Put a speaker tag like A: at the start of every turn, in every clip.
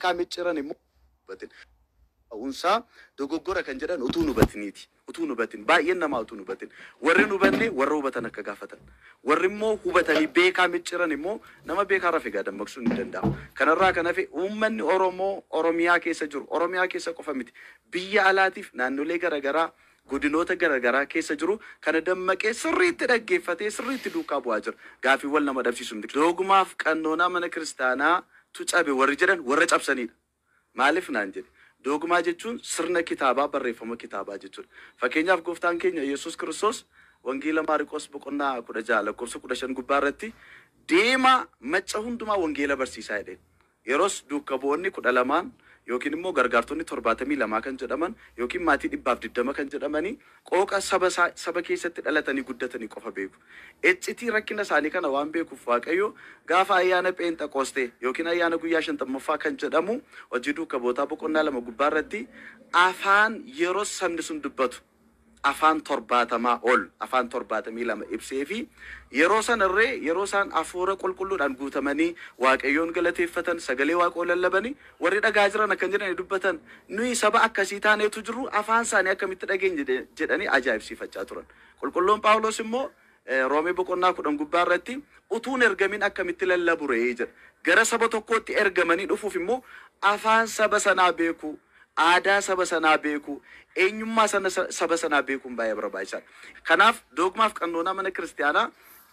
A: beekaa micciiran immoo hubatin. Ta'uunsaa dogoggora kan jedhan utuu hin hubatiniiti. Utuu hin hubatin. Baay'een namaa utuu hin hubatin. Warri hin hubanne warra hubatan akka gaafatan. Warri immoo hubatanii beekaa micciiran immoo nama beekaa rafe egaa dammaqsuun hin danda'amu. Kanarraa kan hafe uummanni Oromoo Oromiyaa keessa jiru, Oromiyaa keessa qofa miti, biyya alaatiif naannolee garaagaraa, godinoota garaagaraa keessa jiru kana dammaqee sirriitti dhaggeeffatee sirriitti duukaa bu'aa jira. Gaaffiiwwan nama dhabsiisu miti. Dogmaaf qannoonaa mana kiristaanaa tu cabe warri jedhan warra cabsanidha. Maaliif naan jedhe? Dogmaa jechuun sirna kitaabaa, barreeffama kitaabaa jechuudha. Fakkeenyaaf gooftaan keenya Yesuus Kiristoos Wangeela Maariqoos boqonnaa 16 lakkoofsa 15 gubbaa irratti deemaa macca hundumaa wangeela barsiisaa jedheen. Yeroos duuka bu'oonni 12n yookiin immoo gargaartonni 72 kan jedhaman yookiin maatii 120 kan jedhamanii qooqa saba saba keessatti dhalatanii guddatanii qofa beeku. Iccitii rakkina isaanii kana waan beekuuf Waaqayyo gaafa ayyaana Pheenxaqoostee yookiin ayyaana guyyaa 50ffaa kan jedhamu hojii duuka bu'ootaa boqonnaa 2 gubbaa irratti afaan yeroo sabni sun dubbatu afaan 70 ol afaan 72 ibsee fi yeroo sanarree yeroo isaan hafuura qulqulluudhaan guutamanii Waaqayyoon galateeffatan, sagalee Waaqoo lallabanii, warri dhagaa jiran akkan jedhanii dubbatan, nuyi saba akkasii taaneetu jirru afaan isaanii akkamitti dhageenye jedhanii ajaa'ibsiifachaa turan. Qulqulluun Phaawulos immoo Roomee boqonnaa 10 gubbaa irratti utuun ergamin akkamitti lallabu ree jedha. Gara saba tokkootti ergamanii dhufuuf immoo afaan saba sanaa beekuu, aadaa saba sanaa beekuu, eenyummaa sana saba sanaa beekuun baay'ee barbaachisaadha. Kanaaf dogmaaf qannoonaa mana kiristaanaa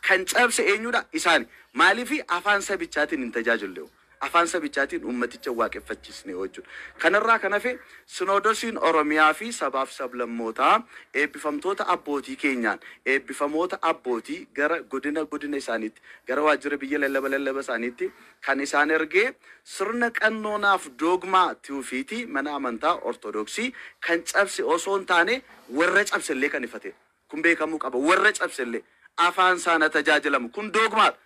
A: kan cabse eenyudha? Isaani. Maaliif afaan sabichaatiin hin tajaajille? Afaan sabichaatiin uummaticha waaqeffachiisne jechuudha. Kanarraa kan hafe sinoodosiin Oromiyaa fi sabaaf sablammootaa eebbifamtoota abbootii keenyaan eebbifamoota abbootii gara godina godina isaaniitti, gara waajjira biyya lallaba lallaba isaaniitti kan isaan ergee sirna qannoonaaf dogmaa tiwufiitii mana amantaa Ortodoksii kan cabse osoo hin taane warra cabsellee kan ifatedha. Kun beekamuu qaba. Warra cabsellee afaan isaana tajaajilamu. Kun dogmaadha.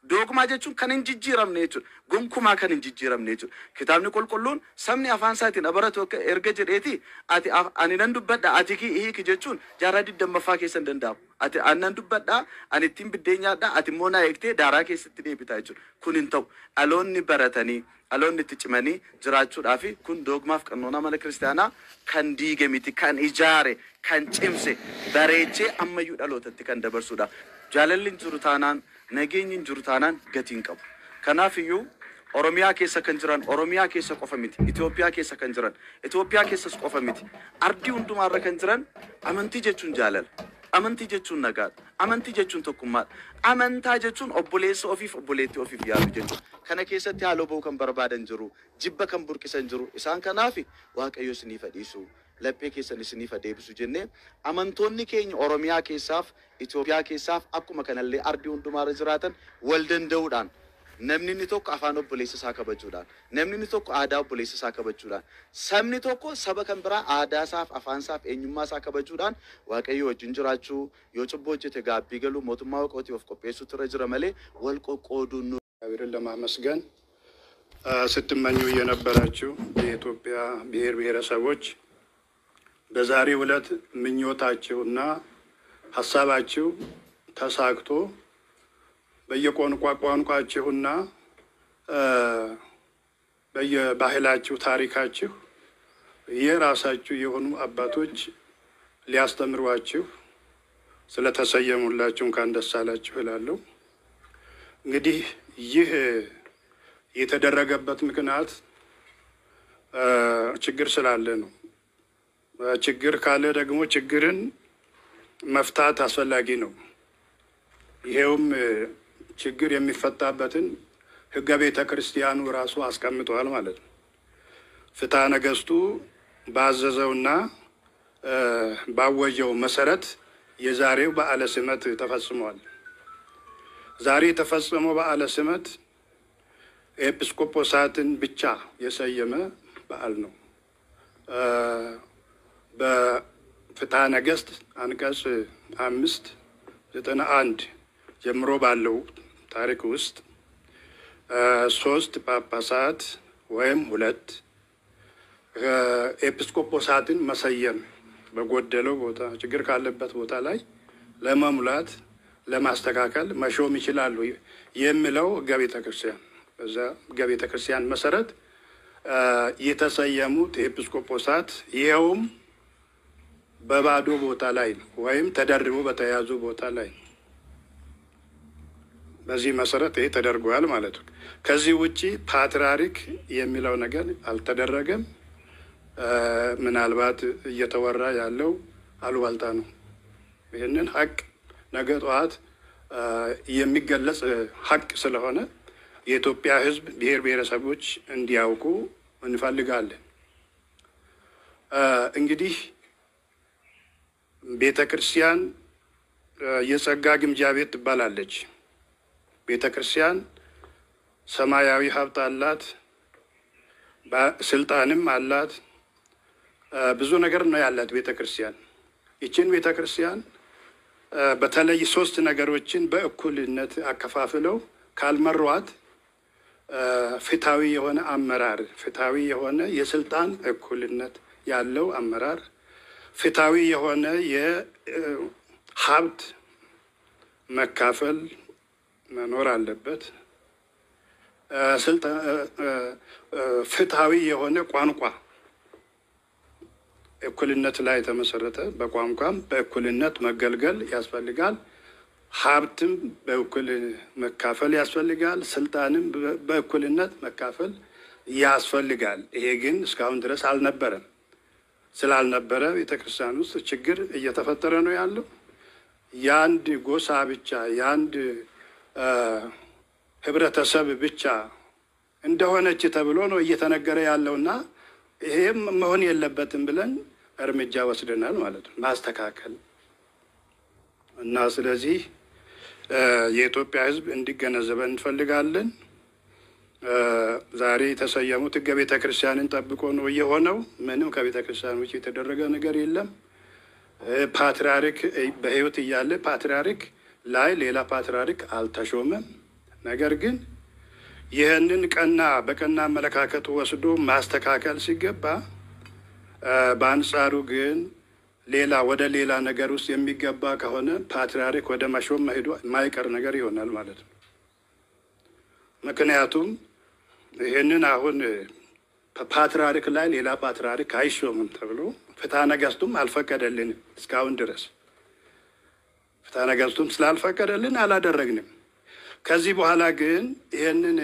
A: Dogmaa jechuun kan hin jijjiiramne jechuudha. Gonkumaa kan hin jijjiiramne jechuudha. Kitaabni qulqulluun sabni afaan isaatiin abaratu akka erga jedheeti ati ani nan dubbadha ati hiiki jechuun jaarraa 20ffaa keessa hin danda'amu. Ati ani nan dubbadha, ani ittiin biddeen nyaadha, ati immoo naa eegtee daaraa keessatti deebitaa jechuudha. Kun hin ta'u. Dhaloonni baratanii, dhaloonni itti cimanii jiraachuudhaaf kun dogmaaf qannoonaa mana kiristaanaa kan diige miti, kan ijaare, kan cimse, bareechee ammayyuu dhalootatti kan dabarsudha. Jaalalli hin jiru taanaan, nageenyi hin jiru taanaan gatii hin qabu. Kanaaf iyyuu Oromiyaa keessa kan jiran, Oromiyaa keessa qofa miti, Itoophiyaa keessa kan jiran, Itoophiyaa keessas qofa miti, ardii hundumaarra kan jiran amantii jechuun jaalala. Amantii jechuun nagaadha. Amantii jechuun tokkummaadha. Amantaa jechuun obboleessa ofiif obboleettii ofiif yaadu jechuudha. Kana keessatti haaloo ba'uu kan barbaadan jiru, jibba kan burqisan jiru. Isaan kanaaf Waaqayyo isiniif haa dhiisu, laphee keessan isiniif haa deebisu jennee amantoonni keenya Oromiyaa keessaaf, Itoophiyaa keessaaf akkuma kanallee ardii hundumaarra jiraatan wal danda'uudhaan, namni inni tokko afaan obboleessa isaa kabajuudhaan, namni inni tokko aadaa obboleessa isaa kabajuudhaan, sabni tokko saba kan biraa aadaa isaaf, afaan isaaf, eenyummaa isaa kabajuudhaan Waaqayyo wajjin jiraachuu, yoo cubbuu hojjete gaabbii galuu, mootummaa Waaqootiif of qopheessuutu irra jira malee wal qoqqooduun nu
B: እግዚአብሔርን ለማመስገን ስትመኙ የነበራችሁ የኢትዮጵያ ብሔር ብሔረሰቦች በዛሬው ዕለት ምኞታችሁና ሀሳባችሁ ተሳክቶ በየቋንቋ ቋንቋችሁና በየባህላችሁ ታሪካችሁ የራሳችሁ የሆኑ አባቶች ሊያስተምሯችሁ ስለተሰየሙላችሁ እንኳን ደስ አላችሁ እላለሁ። እንግዲህ ይህ የተደረገበት ምክንያት ችግር ስላለ ነው። ችግር ካለ ደግሞ ችግርን መፍታት አስፈላጊ ነው። ይሄውም ችግር የሚፈታበትን ሕገ ቤተ ክርስቲያኑ ራሱ አስቀምጧል ማለት ነው። ፍትሐ ነገሥቱ ባዘዘውና ባወጀው መሰረት የዛሬው በዓለ ሲመት ተፈጽሟል። ዛሬ የተፈጸመው በዓለ ሲመት ኤጲስቆጶሳትን ብቻ የሰየመ በዓል ነው። በፍትሐ ነገሥት አንቀጽ 5 91 ጀምሮ ባለው ታሪክ ውስጥ 3 ጳጳሳት ወይም 2 ኤጲስቆጶሳትን መሰየም በጎደለው ቦታ ችግር ካለበት ቦታ ላይ ለመሙላት ለማስተካከል መሾም ይችላሉ የሚለው ሕገ ቤተ ክርስቲያን፣ በዛ ሕገ ቤተ ክርስቲያን መሰረት የተሰየሙት ኤጲስቆጶሳት ይኸውም በባዶ ቦታ ላይ ነው ወይም ተደርቦ በተያዙ ቦታ ላይ ነው። በዚህ መሰረት ይሄ ተደርጓል ማለት ነው። ከዚህ ውጪ ፓትርያርክ የሚለው ነገር አልተደረገም። ምናልባት እየተወራ ያለው አሉባልታ ነው። ይህንን ሀቅ ነገ ጠዋት የሚገለጽ ሀቅ ስለሆነ የኢትዮጵያ ሕዝብ ብሔር ብሔረሰቦች እንዲያውቁ እንፈልጋለን። እንግዲህ ቤተ ክርስቲያን የጸጋ ግምጃ ቤት ትባላለች። ቤተ ክርስቲያን ሰማያዊ ሀብት አላት፣ ስልጣንም አላት። ብዙ ነገር ነው ያላት ቤተ ክርስቲያን። ይችን ቤተ ክርስቲያን በተለይ ሶስት ነገሮችን በእኩልነት አከፋፍለው ካልመሯት ፍትሐዊ የሆነ አመራር፣ ፍትሐዊ የሆነ የስልጣን እኩልነት ያለው አመራር፣ ፍትሐዊ የሆነ የሀብት መካፈል መኖር አለበት። ፍትሐዊ የሆነ ቋንቋ እኩልነት ላይ የተመሰረተ በቋንቋም በእኩልነት መገልገል ያስፈልጋል። ሀብትም በእኩል መካፈል ያስፈልጋል። ስልጣንም በእኩልነት መካፈል ያስፈልጋል። ይሄ ግን እስካሁን ድረስ አልነበረም። ስላልነበረ ቤተክርስቲያን ውስጥ ችግር እየተፈጠረ ነው ያለው። የአንድ ጎሳ ብቻ የአንድ ህብረተሰብ ብቻ እንደሆነች ተብሎ ነው እየተነገረ ያለውና ይሄም መሆን የለበትም ብለን እርምጃ ወስደናል ማለት ነው፣ ማስተካከል እና ስለዚህ የኢትዮጵያ ሕዝብ እንዲገነዘበን እንፈልጋለን። ዛሬ የተሰየሙት ሕገ ቤተ ክርስቲያንን ጠብቆ ነው የሆነው። ምንም ከቤተ ክርስቲያን ውጭ የተደረገ ነገር የለም። ፓትርያርክ በሕይወት እያለ ፓትርያርክ ላይ ሌላ ፓትርያርክ አልተሾመም። ነገር ግን ይህንን ቀና በቀና አመለካከት ወስዶ ማስተካከል ሲገባ፣ በአንጻሩ ግን ሌላ ወደ ሌላ ነገር ውስጥ የሚገባ ከሆነ ፓትርያርክ ወደ መሾም መሄዱ የማይቀር ነገር ይሆናል ማለት ነው። ምክንያቱም ይህንን አሁን ፓትርያርክ ላይ ሌላ ፓትርያርክ አይሾምም ተብሎ ፍትሐ ነገሥቱም አልፈቀደልንም እስካሁን ድረስ ፍትሐ ነገሥቱም ስላልፈቀደልን አላደረግንም። ከዚህ በኋላ ግን ይህንን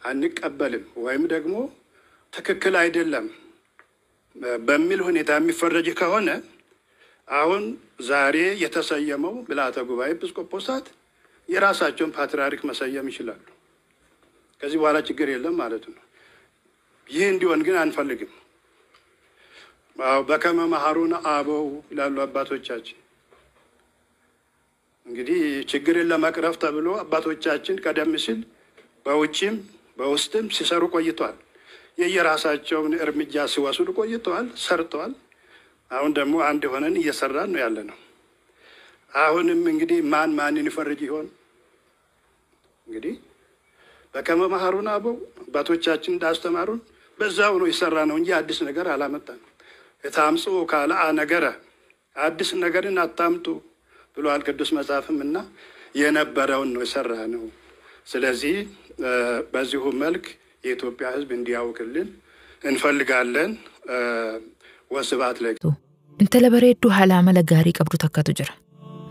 B: አንቀበልም ወይም ደግሞ ትክክል አይደለም በሚል ሁኔታ የሚፈረጅ ከሆነ አሁን ዛሬ የተሰየመው ምልዓተ ጉባኤ ኤጲስቆጶሳት የራሳቸውን ፓትርያርክ መሰየም ይችላሉ። ከዚህ በኋላ ችግር የለም ማለት ነው። ይህ እንዲሆን ግን አንፈልግም። በከመ መሐሩነ አበው ይላሉ አባቶቻችን። እንግዲህ ችግርን ለመቅረፍ ተብሎ አባቶቻችን ቀደም ሲል በውጭም በውስጥም ሲሰሩ ቆይተዋል። የየራሳቸውን እርምጃ ሲወስዱ ቆይተዋል፣ ሰርተዋል። አሁን ደግሞ አንድ ሆነን እየሰራን ነው ያለ ነው። አሁንም እንግዲህ ማን ማንን ይፈርጅ ይሆን? እንግዲህ በከመ መሐሩነ አበው አባቶቻችን እንዳስተማሩን በዛው ነው የሰራ ነው እንጂ አዲስ ነገር አላመጣንም። የታምጽኡ ካልአ ነገረ አዲስ ነገርን አታምጡ ብሏል ቅዱስ መጽሐፍም እና የነበረውን ነው የሰራ ነው። ስለዚህ በዚሁ መልክ የኢትዮጵያ ሕዝብ እንዲያውቅልን እንፈልጋለን። ወስብሐት ለ
C: Intala bareedduu haala amala gaarii qabdu takkatu jira.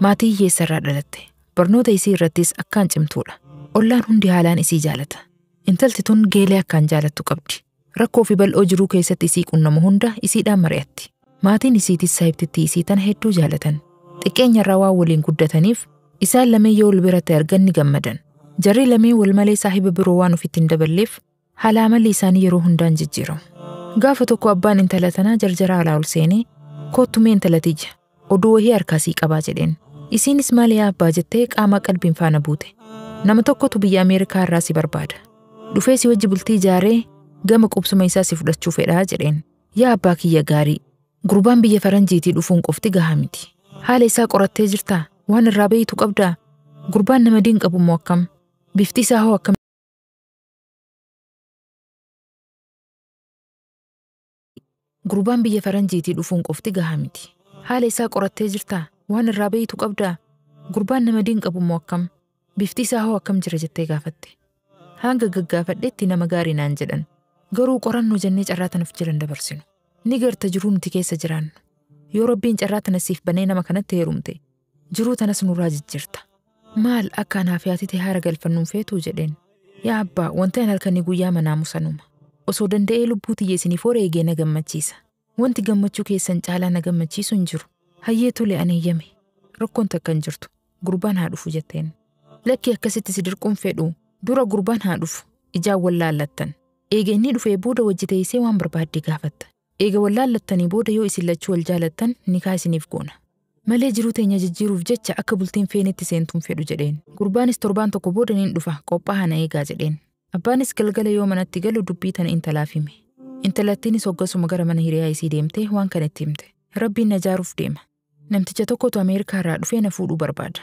C: Maatii hiyyeessarraa dhalatte. Barnoota isii irrattis akkaan cimtuudha. Ollaan hundi haalaan isii jaalata. Intalti tun geelee akkaan jaalattu qabdi. Rakkoo fi bal'oo jiruu keessatti isii qunnamu hunda isiidhaan mari'atti. Maatiin isiitis saahibtittii isii tana hedduu jaalatan. Xiqqeenyarraa waan waliin guddataniif isaan lameen yoo wal biratti argan ni gammadan. Jarri lameen wal malee saahiba biroo waan ofitti hin daballeef haala amalli isaanii yeroo hundaan jijjiiramu. Gaafa tokko abbaan intala tanaa jarjara alaa ol seenee koottu mee intala tiyya oduu wahii harkaa sii qabaa jedheen. Isiinis maali yaa abbaa jettee qaama qalbiin faana buute. Nama tokkotu biyya Ameerikaa irraa si barbaada. Dhufee si wajji bultii ijaaree gama qubsuma isaa si fudhachuu fedhaa jedheen. Yaa abbaa kiyya gaarii, gurbaan biyya faranjiitii dhufuun qofti gahaa miti. Haala isaa qorattee jirtaa? Waan irraa beeytu qabdaa? Gurbaan nama diin qabu moo akkam? Bifti isaa hoo akkam? Gurbaan biyya faranjiitii dhufuun qofti gahaa miti. Haala isaa qorattee jirtaa? Waan irraa beeytu qabdaa? Gurbaan nama diin qabu moo akkam? Bifti isaa hoo akkam jira jettee gaafatte. Hanga gaggaafadhetti nama gaarii naan jedhan. Garuu qorannoo jennee carraa tanaaf jiran dabarsinu. Ni garta jiruu nuti keessa jiraannu. Yoo Rabbiin carraa tana siif banee nama kanatti heerumte, jiruu tanas nurraa jijjiirta. Maal akka anaaf yaatite haara galfannuun feetuu jedheen. Yaa abbaa, wanti ani halkanii guyyaa manaamu sanuma. Osoo danda'ee lubbuu tiyya isiniif wareegee na gammachiisa. Wanti gammachuu keessan caalaa na gammachiisu hin jiru. Hayyee tole ani eeyyame. Rakkoon takka hin jirtu. Gurbaan haa dhufu jetteen. Lakki akkasitti si dirquun fedhu dura gurbaan haa dhufu. Ijaan wallaallattan. Eega inni dhufee booda wajji teessee waan barbaadde gaafatta. Eega wallaallattanii booda yoo isin lachuu wal jaalattan nikaa isiniif goona. Malee jiruu teenya jijjiiruuf jecha akka bultiin feenetti seentuun fedhu jedheen. Gurbaanis torbaan tokko booda niin dhufa qophaa'aa na eegaa jedheen. Abbaanis galgala yoo manatti galu dubbii tana intalaaf hime. Intalattiinis hoggasuma gara mana hiriyaa isii deemtee waan kana itti himte. Rabbiin na jaaruuf deema. Namticha tokkotu Ameerikaa irraa dhufee na fuudhuu barbaada.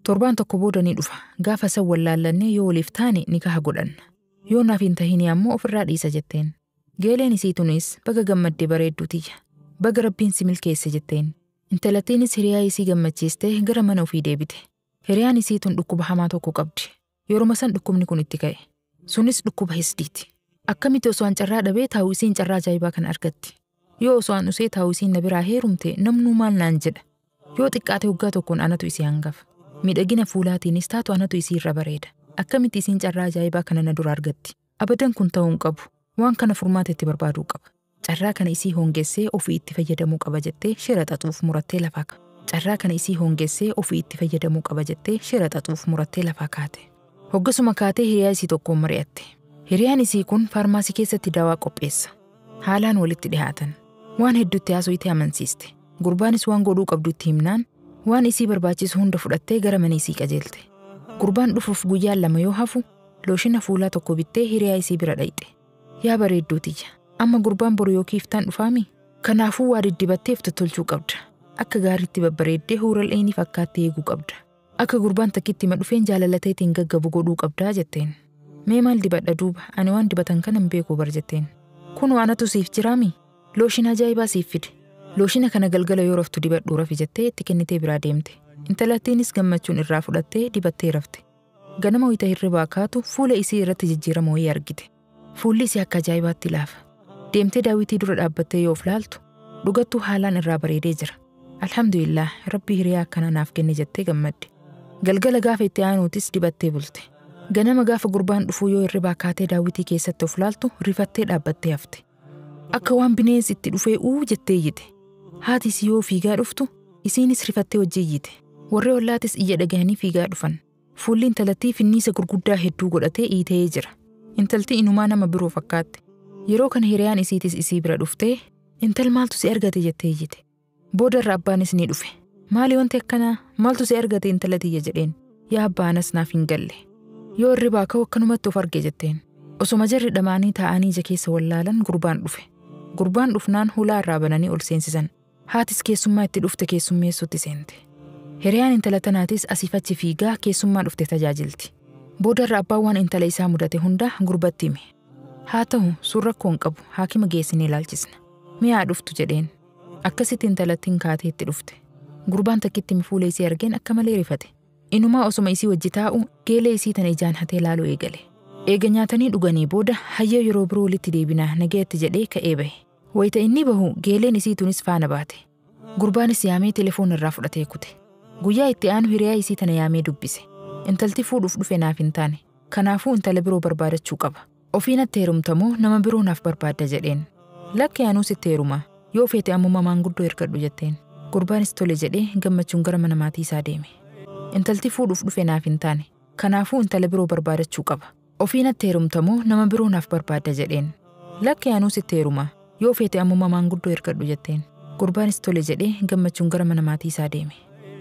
C: Torbaan tokko booda ni dhufa. Gaafa san wallaallannee yoo waliif taane nikaha godhanna. Yoo naaf hin tahini ammoo ofirraa dhiisa jetteen. Geeleen isii tunis baga gammaddee bareedduu tiyya. Baga Rabbiin si milkeesse jetteen. Intalattiinis hiriyaa isii gammachiistee gara mana ofii deebite. Hiriyaan isii tun dhukkuba hamaa tokko qabdi. Yeruma san dhukkubni kun itti ka'e. Sunis dhukkuba hisdiiti. Akkamitti osoo an carraa dhabee taa'u isiin carraa ajaa'ibaa kana argatti. Yoo osoo an usee taa'u isiin na biraa heerumte namnuu maal naan jedha. Yoo xiqqaate waggaa tokkoon anatu isii hangafa. Miidhagina fuulaatiinis taatu anatu isii irra bareeda. Akkamitti isiin carraa ajaa'ibaa kana na dura argatti. Abadan kun ta'uu hin qabu. Waan kana furmaata itti barbaaduu qaba. Carraa kana isii hongessee ofii itti fayyadamuu qaba jettee shira xaxuuf murattee lafaa kaate. Carraa kana isii hongessee ofii itti fayyadamuu qaba jettee shira xaxuuf murattee lafaa kaate. Hoggasuma kaatee hiriyaa isii tokkoon mari'atte. Hiriyaan isii kun faarmaasii keessatti dawaa qopheessa. Haalaan walitti dhihaatan. Waan hedduutti haasofte amansiiste. Gurbaanis waan godhuu qabdu itti himnaan waan isii barbaachisu hunda fudhattee gara mana isii qajeelte. Gurbaan dhufuuf guyyaan lama yoo hafu looshina fuulaa tokko bittee hiriyaa isii bira dhayxe. Yaa bareedduu tiyya, amma gurbaan boru yookiin iftaan dhufaami? Kanaafuu waa diddibatteef tottolchuu qabda. Akka gaariitti babbareeddee huural eenii fakkaattee eeguu qabda. Akka gurbaan takkitti ma dhufeen jaalalateetiin gaggabu godhuu qabdaa jetteen. Mee maal dibadha duuba ani waan dibatan kana hin beeku bar jetteen. Kun anatu siif jiraami? Looshina ajaa'ibaa siif fide. Looshina kana galgala yoo raftu dibadhuu rafi jettee itti kennitee biraa deemte. Intalattiinis gammachuun irraa fudhattee dibattee rafte. Ganama wayita hirribaa kaatu fuula isii irratti jijjiirama wayii argite. Fuulli isii akka ajaa'ibaatti laafa. Deemtee daawwitii dura dhaabbattee yoo of laaltu dhugattuu haalaan irraa bareedee jira. Alhamdulillah Rabbi hiriyaa akkana naaf kenne jettee gammadde. Galgala gaafa itti aanuutis dibattee bulte. Ganama gaafa gurbaan dhufuu yoo hirribaa kaatee daawwitii keessatti of laaltu rifattee dhaabbattee hafte. Akka waan bineensi itti dhufee uu jettee iyyite. Haati isii yoo fiigaa dhuftu isiinis rifattee hojii iyyite. Warri ollaatis iyya dhagahanii fiigaa dhufan. Fuulli intalattii finniisa gurguddaa hedduu godhatee iitee jira. Intalti inumaa nama biroo fakkaatte. Yeroo kana hiriyaan isiitis isii bira dhuftee intal maaltu si argate jettee iyyite. Booda irra abbaanis ni dhufe. Maali wanti akkanaa maaltu si argate intala tiyya jedheen. Yaa abbaa anas naaf hin galle. Yoo hirribaa ka'u akkanumatti of arge jetteen. Osoma jarri dhamaanii taa'anii ija keessa wallaalan gurbaan dhufe. Gurbaan dhufnaan hulaa irraa bananii ol seensisan. Haatis keessummaa itti dhufte keessummeessuutti seente. Hiriyaan intala tanaatis asiif achi fiigaa keessummaa dhufte tajaajilti. Booda irra abbaan waan intala isaa mudate hunda gurbatti hime. Haa ta'u sun rakkoo hin qabu haakima geessinee ilaalchisna. Mi'aa dhuftu jedheen. Akkasitti intalattiin kaatee itti dhufte. Gurbaan takkitti fuula isii argeen akka malee rifate. Inumaa osoma isii wajji taa'u geelee isii tana ijaan hatee laaluu eegale. Eega nyaatanii dhuganii booda hayya yeroo biroo walitti deebinaa nagaatti jedhee ka'ee bahe. Wayita inni bahu geeleen isii tunis faana baate. Gurbaanis yaamee telefoon irraa fudhatee kute. Guyyaa itti aanu hiriyaa isii tana yaamee dubbise. Intalti fuudhuuf dhufe naaf hin taane. Kanaafuu intala biroo barbaadachuu qaba. Ofii natti heerumtamoo nama biroo naaf barbaadda jedheen. Lakki anuu sitti heeruma. Yoo feete ammuma maanguddoo ergadhu jetteen. Gurbaanis tole jedhee gammachuun gara mana maatii isaa deeme. Intalti fuudhuuf dhufe naaf hin taane. Kanaafuu intala biroo barbaadachuu qaba. Ofii natti heerumtamoo nama biroo naaf barbaadda jedheen. Lakki anuu sitti heeruma. Yoo feete ammuma maanguddoo ergadhu jetteen. Gurbaanis tole jedhee gammachuun gara mana maatii isaa deeme.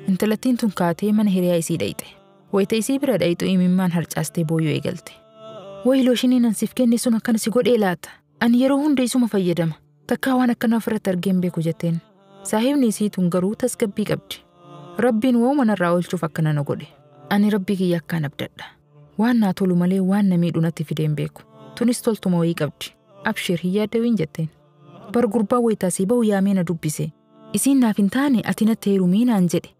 C: Intalattiin tun kaatee mana hiriyaa isii dhayxe. Wayita isii bira dhayxu imimmaan harcaastee booyuu eegalte. Wayi looshinii nan siif kenne sun akkana si godhee laata? Ani yeroo hunda isuma fayyadama. Takkaa waan akkana ofirratti argee hin beeku jetteen. Saahibni isii tun garuu tasgabbii qabdi. Rabbiin waa'uma narraa oolchuuf akkana na godhe. Ani rabbii kiyya akkaan abdadha. Waan naa tolu malee waan na miidhu natti fidee hin beeku. Tunis toltuma wayii qabdi. Abshir hin yaaddawiin jetteen. Bar gurbaa wayitaa sii bahu yaamee na dubbise. Isiin naaf hin taane ati natti heerumii naan jedhe.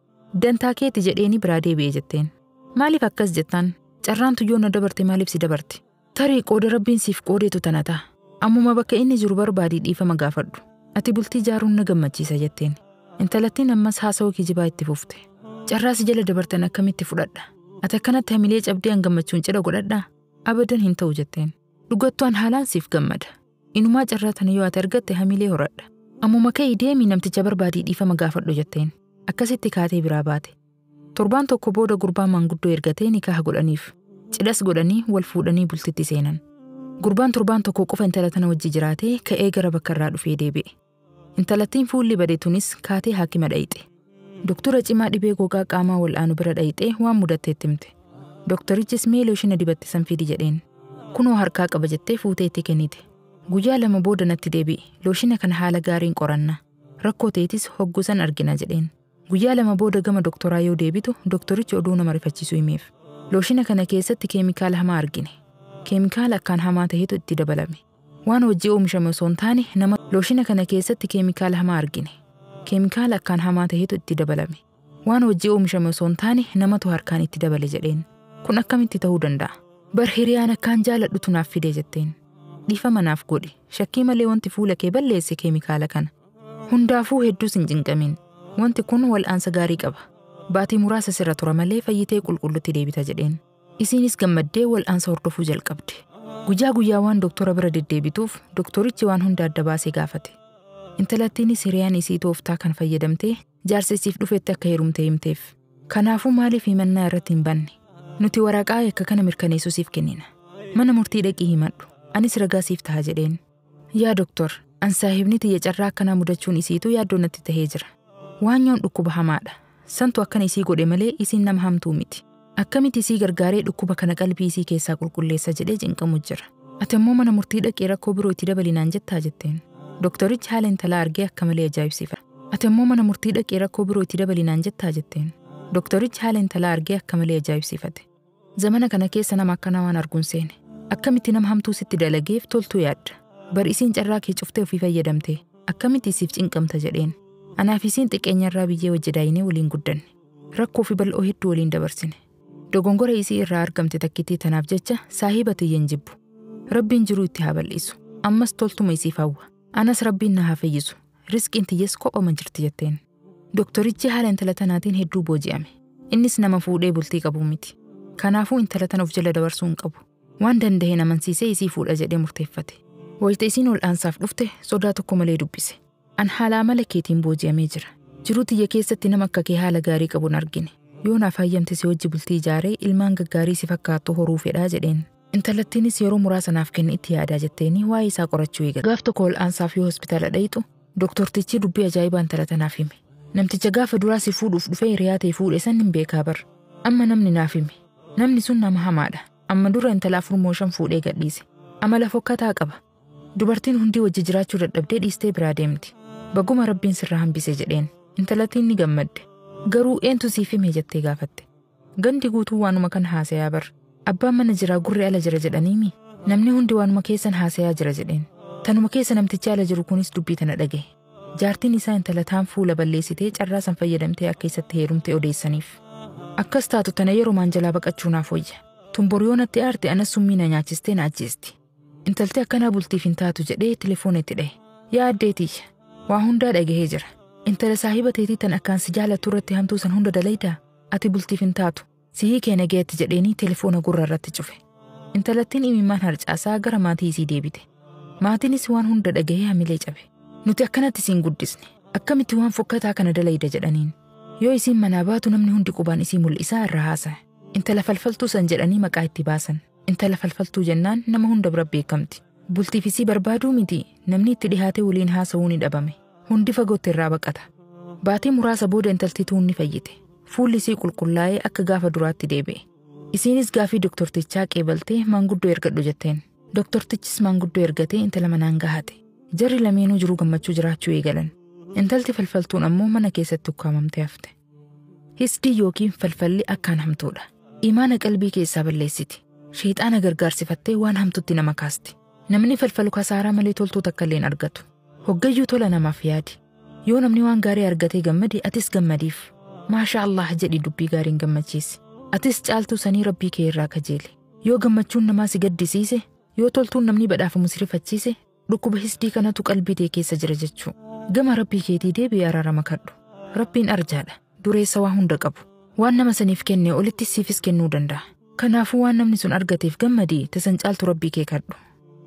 C: Dantaa keeti jedheeni biraa deebi'e jetteen. Maaliif akkas jettaan? Carraan tuyyoo na dabarte maaliif si dabarte? Tarii qooda rabbiin siif qoodeetu tana ta'a. Ammuma bakka inni jiru barbaadii dhiifama gaafadhu. Ati bultii ijaaruun na gammachiisa jetteen. Intalattiin ammas haasawaa kijibaa itti fufte. Carraa si jala dabartan akkamitti fudhadha? Ati akkanatti hamilee cabdee an gammachuun cidha godhadhaa? Abadan hin ta'u jetteen. Dhugattuu an haalaan siif gammada. Inumaa carraa tana yoo ati argatte hamilee horadha. Ammuma ka'ii deemii namticha barbaadii dhiifama gaafadhu jetteen. Akkasitti kaatee biraa baate. Torbaan tokko booda gurbaa maanguddoo ergatee nikaha godhaniif. Cidhas godhanii wal fuudhanii bultitti seenan. Gurbaan torbaan tokko qofa intala tana wajji jiraatee ka'ee gara bakka irraa dhufee deebi'e. Intalattiin fuulli bade tunis kaatee haakima dhayxe. Doktora cimaa dhibee gogaa qaamaa wal'aanu bira dhayxee waan mudatteetti himte. Doktorichis mee looshina dibatte san fidi jedheen. Kunoo harkaa qaba jettee fuutee itti kennite. Guyyaa 2 booda natti deebi'i. Looshina kana haala gaariin qoranna. Rakkoo ta'etis hoggusan argina jedheen. Guyyaa 2 booda gama doktoraa yoo deebitu doktorichi oduu nama rifachiisu himeef. Looshina kana keessatti keemikaala hamaa argine. Keemikaala akkaan hamaa ta'etu itti dabalame. Waan hojii oomishame osoo hin taane nama looshina kana keessatti keemikaala hamaa argine. Keemikaala akkaan hamaa ta'etu itti dabalame. Waan hojii oomishame osoo hin taane namatu harkaan itti dabale jedheen. Kun akkamitti ta'uu danda'a? Bar hiriyaan akkaan jaaladhutu naaf fide jetteen. Dhiifama naaf godhi. Shakkii malee wanti fuula kee balleesse keemikaala kana. Hundaafuu hedduus hin cinqamin. Wanti kun wal'aansa gaarii qaba. Baatii muraasa sirra tura malee fayyitee qulqullutti deebita jedheen. Isiinis gammaddee wal'aansa hordofuu jalqabde. Guyyaa guyyaa waan doktora bira deddeebituuf doktorichi waan hunda adda baasee gaafate. Intalattiinis hiriyaan isii tooftaa kan fayyadamtee jaarsa isiif dhufetti akka heerumte himteef. Kanaafuu maaliif himannaa irratti hin banne? Nuti waraqaa yakka kana mirkaneessuu siif kennina. Mana murtii dhaqii himadhu. Anis ragaa siif ta'a jedheen. Yaa doktor, an saahibni tiyya carraa akkanaa mudachuun isiitu yaaddoo natti tahee jira. Waanyoon dhukkuba hamaadha. Santu akkana isii godhe malee isiin nama hamtuu miti. Akkamitti isii gargaaree dhukkuba kana qalbii isii keessaa qulqulleessa jedhee cinqamu jira. Ati immoo mana murtii dhaqee rakkoo biroo itti dabalinaan jettaa jetteen. Doktorichi haala intalaa argee akka malee ajaa'ibsiifate. Ati immoo mana murtii dhaqee rakkoo biroo itti dabalinaan jettaa jetteen. Doktorichi haala intalaa argee akka malee ajaa'ibsiifate. Zamana kana keessa nama akkanaa waan arguun seene. Akkamitti nama hamtuu sitti dalageef toltuu yaadda. Bar isiin carraa kee cuftee ofii fayyadamte. Akkamitti isiif cinqamta jedheen. Anaaf isiin xiqqeenyarraa biyyee wajji daayinee waliin guddanne. Rakkoo fi bal'oo hedduu waliin dabarsine. Dogongora isii irraa argamte takkittii tanaaf jecha saahiba tiyya hin jibbu. Rabbiin jiruu itti haa bal'isu. Ammas toltuma isiif hawwa. Anas rabbiin na haa fayyisu. Risqiin tiyyas kophama jirti jetteen. Doktorichi haala intala tanaatiin hedduu booji'ame. Innis nama fuudhee bultii qabu miti. Kanaafuu intala tana of jala dabarsuu hin qabu. Waan danda'een amansiisee isii fuudha jedhee murteeffate. Wayita isiin ol'aansaaf dhufte sodaa tokko malee dubbise. An haala amala keetiin booji'amee jira. Jiruu tiyya keessatti nama akka kee haala gaarii qabu hin argine. Yoo naaf hayyamte si wajji bultii ijaaree ilmaan gaggaarii si fakkaattu horuu fedhaa jedheen. Intalattiinis yeroo muraasa naaf kenni itti yaadaa jetteeni waa'ee isaa qorachuu eegale. Gaaf tokko ol'aansaaf yoo hospitaala dhayitu doktortichi dubbii ajaa'ibaa intala tanaaf hime. Namticha gaafa duraa si fuudhuuf dhufee hiriyaa ta'e fuudhe san hin beekaa bar. Amma namni naaf hime. Namni sun nama hamaadha. Amma dura intala 4 moo 5 fuudhee gadhiise. Amala fokkataa qaba. Dubartiin hundi wajji jiraachuu dadhabdee dhiistee biraa deemti. Baguma rabbiin sirraa hambise jedheen. Intalattiin ni gammadde. Garuu eentu siif hime jettee gaafatte. Gandi guutuu waanuma kan haasayaa bar. Abbaan mana jiraa gurri ala jira jedhaniimi. Namni hundi waanuma keessan haasayaa jira jedheen. Tanuma keessa namtichi ala jiru kunis dubbii tana dhagaye. Jaartiin isaa intala taan fuula balleessitee carraa san fayyadamtee akka isatti heerumte odeessaniif. Akkas taatu tana yeroo jalaa baqachuu naaf wayya. Tumbor natti aarte anas summii na nyaachistee na ajjeesti. Intalti akkanaa bultiif hin taatu jedhee telefoona itti dhahe. Yaa addeetiyya, waa hundaa dhagahee jira. Intala saahiba teetii tan akkaan si jaalattu irratti hamtuu san hunda dalaydaa? Ati bultiif hin taatu. Sihii kee nagayetti jedheenii telefoona gurra irratti cufe. Intalattiin imimmaan harcaasaa gara maatii isii deebite. Maatiinis waan hunda dhagahee hamilee cabe. Nuti akkanatti isiin guddisne. Akkamitti waan fokkataa kana dalayda jedhaniin. Yoo isiin manaa baatu namni hundi qubaan isii mul'isaa irra haasa'e. Intala falfaltuu san jedhanii maqaa itti baasan. Intala falfaltuu jennaan nama hunda bira beekamti. Bultiif isii barbaaduu miti namni itti dhihaatee waliin haasa'uu ni dhabame. Hundi fagootti irraa baqata. Baatii muraasa booda intalti tuun ni fayyite. Fuulli isii qulqullaa'ee akka gaafa duraatti deebi'e. Isiinis gaafii doktortichaa qeebaltee maanguddoo ergadhu jetteen. Doktortichis maanguddoo ergatee intala manaan gahate. Jarri lameenuu jiruu gammachuu jiraachuu eegalan. Intalti falfaltuun ammoo mana keessatti ukkaamamtee hafte. Hisdii yookiin falfalli akkaan hamtuudha. Imaana qalbii keessaa balleessiti. Sheexaana gargaarsifattee waan hamtutti nama kaasti. Namni falfalu kasaaraa malee toltuu takka illee hin argatu. Hoggayyuu tola namaaf yaadi. Yoo namni waan gaarii argatee gammade atis gammadiif. Maasha Allah jedhi dubbii gaariin gammachiisi. Atis caaltuu sanii rabbii kee irraa kajeeli. Yoo gammachuun namaa si gaddisiise, yoo toltuun namni badhaafamu si rifachiise, Dhukkuba hisdii kanatu qalbii tee keessa jira jechuu. Gama Rabbii keetii deebi'ee araarama kadhu. Rabbiin arjaadha. Dureessa waa hunda qabu. Waan nama saniif kenne olitti siifis kennuu danda'a. Kanaafuu waan namni sun argateef gammadii tasan caaltu Rabbii kee kadhu.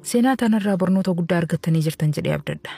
C: Seenaa tanarraa barnoota guddaa argattanii jirtan jedhee abdadha.